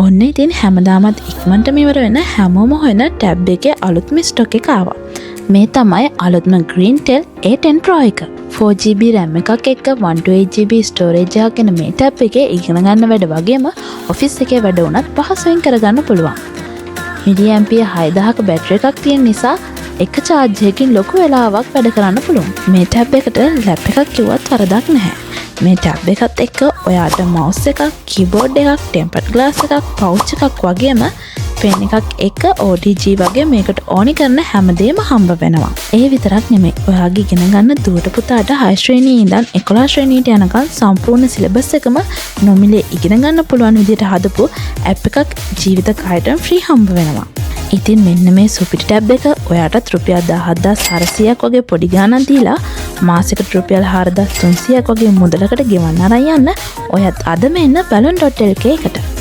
ඔන්න ඉතින් හැමදාමත් ඉක්මනටම ඉවර වෙන, හැමෝම හොයන ටැබ් එකේ අලුත්ම ස්ටොක් එක ආවා. මේ තමයි අලුත්ම Greentel A10 Pro එක. 4 GB RAM එකක් එක්ක 128 GB storage එකක් එන මේ ටැබ් එකේ ඉගෙන ගන්න වැඩ වගේම ඔෆිස් එකේ වැඩ වුණත් පහසුවෙන් කරගන්න පුළුවන්. මිලි ඇම්පියර් 6000ක බැටරි එකක් තියෙන නිසා එක චාර්ජ් එකකින් ලොකු වෙලාවක් වැඩ කරන්න පුළුවන්. මේ ටැබ් එකට ලැප් එකක් කිව්වත් වරදක් නැහැ. මේ ටැබ් එකත් එක්ක ඔයාට මවුස් එකක්, කීබෝඩ් එකක්, ටෙම්පර්ඩ් ග්ලාස් එකක්, පවුච් එකක් වගේම පෙන් එකක් එක්ක OTG වගේ මේකට ඕනි කරන හැමදේම හම්බ වෙනවා. ඒ විතරක් නෙමෙයි, ඔයාගේ ඉගෙන ගන්න දුවට පුතාට 6 ශ්‍රේණියේ ඉඳන් 11 ශ්‍රේණියට යනකම් සම්පූර්ණ සිලබස් එකම නොමිලේ ඉගෙන ගන්න පුළුවන් විදිහට හදපු ඇප් එකක් ජීවිත කාලෙටම ෆ්‍රී හම්බ වෙනවා. ඉතින් මෙන්න මේ සුපිරි ටැබ් එක ඔයාටත් රුපියල් 17,400ක් වගේ පොඩි ගාණක් දීලා මාසෙකට රුපියල් 4300ක් වගේ මුදලකට ගෙවන්න අරන් යන්න ඔයත් අදම එන්න balloon.lk එකට.